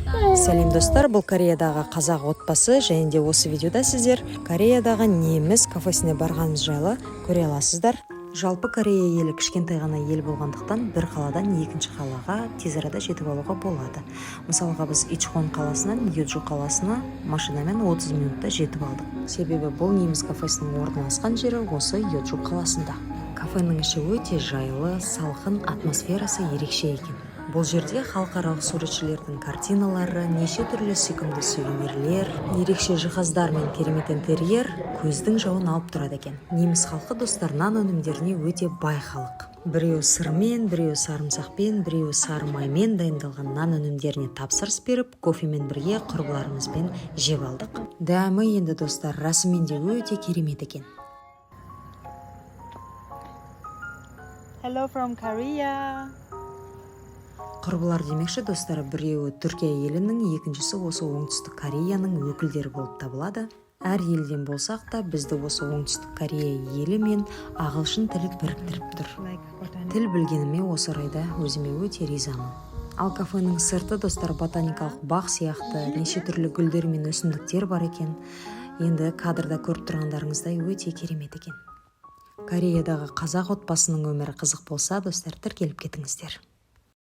Сәлем, достар! Бұл Кореядағы қазақ отбасы және де осы видеода сіздер Кореядағы неміс кафесіне барғанымыз жайлы көре аласыздар. Жалпы, Корея елі кішкентай ғана ел болғандықтан, бір қаладан екінші қалаға тез арада жетіп алуға болады. Мысалға, біз Ичхон қаласынан Йоджу қаласына машинамен 30 минутта жетіп алдық, себебі бұл неміс кафесінің орналасқан жері осы Йоджу қаласында. Кафенің іші өте жайлы, салқын, атмосферасы ерекше екен. Бұл жерде халықаралық суретшілердің картиналары, неше түрлі сүйкімді сувенирлер, ерекше жиһаздар мен керемет интерьер көздің жауын алып тұрады екен. Неміс халқы, достар, нан өнімдеріне өте бай халық. Біреуі сырмен, біреуі сарымсақпен, біреуі сары маймен дайындалған нан өнімдеріне тапсырыс беріп, кофемен бірге құрбыларымызбен жеп алдық. Дәмі енді, достар, расымен де өте керемет екен. Hello from Korea. Құрбылар демекші, достар, біреуі Түркия елінің, екіншісі осы Оңтүстік Кореяның өкілдері болып табылады. Әр елден болсақ та, бізді осы Оңтүстік Корея елі мен ағылшын тілі біріктіріп тұр. Like botanic. Тіл білгеніме осы орайда өзіме өте ризамын. Ал кафенің сырты, достар, ботаникалық бақ сияқты, неше түрлі гүлдер мен өсімдіктер бар екен. Енді кадрда көріп тұрғандарыңыздай, өте керемет екен. Кореядағы қазақ отбасының өмірі қызық болса, достар, тіркеліп кетіңіздер.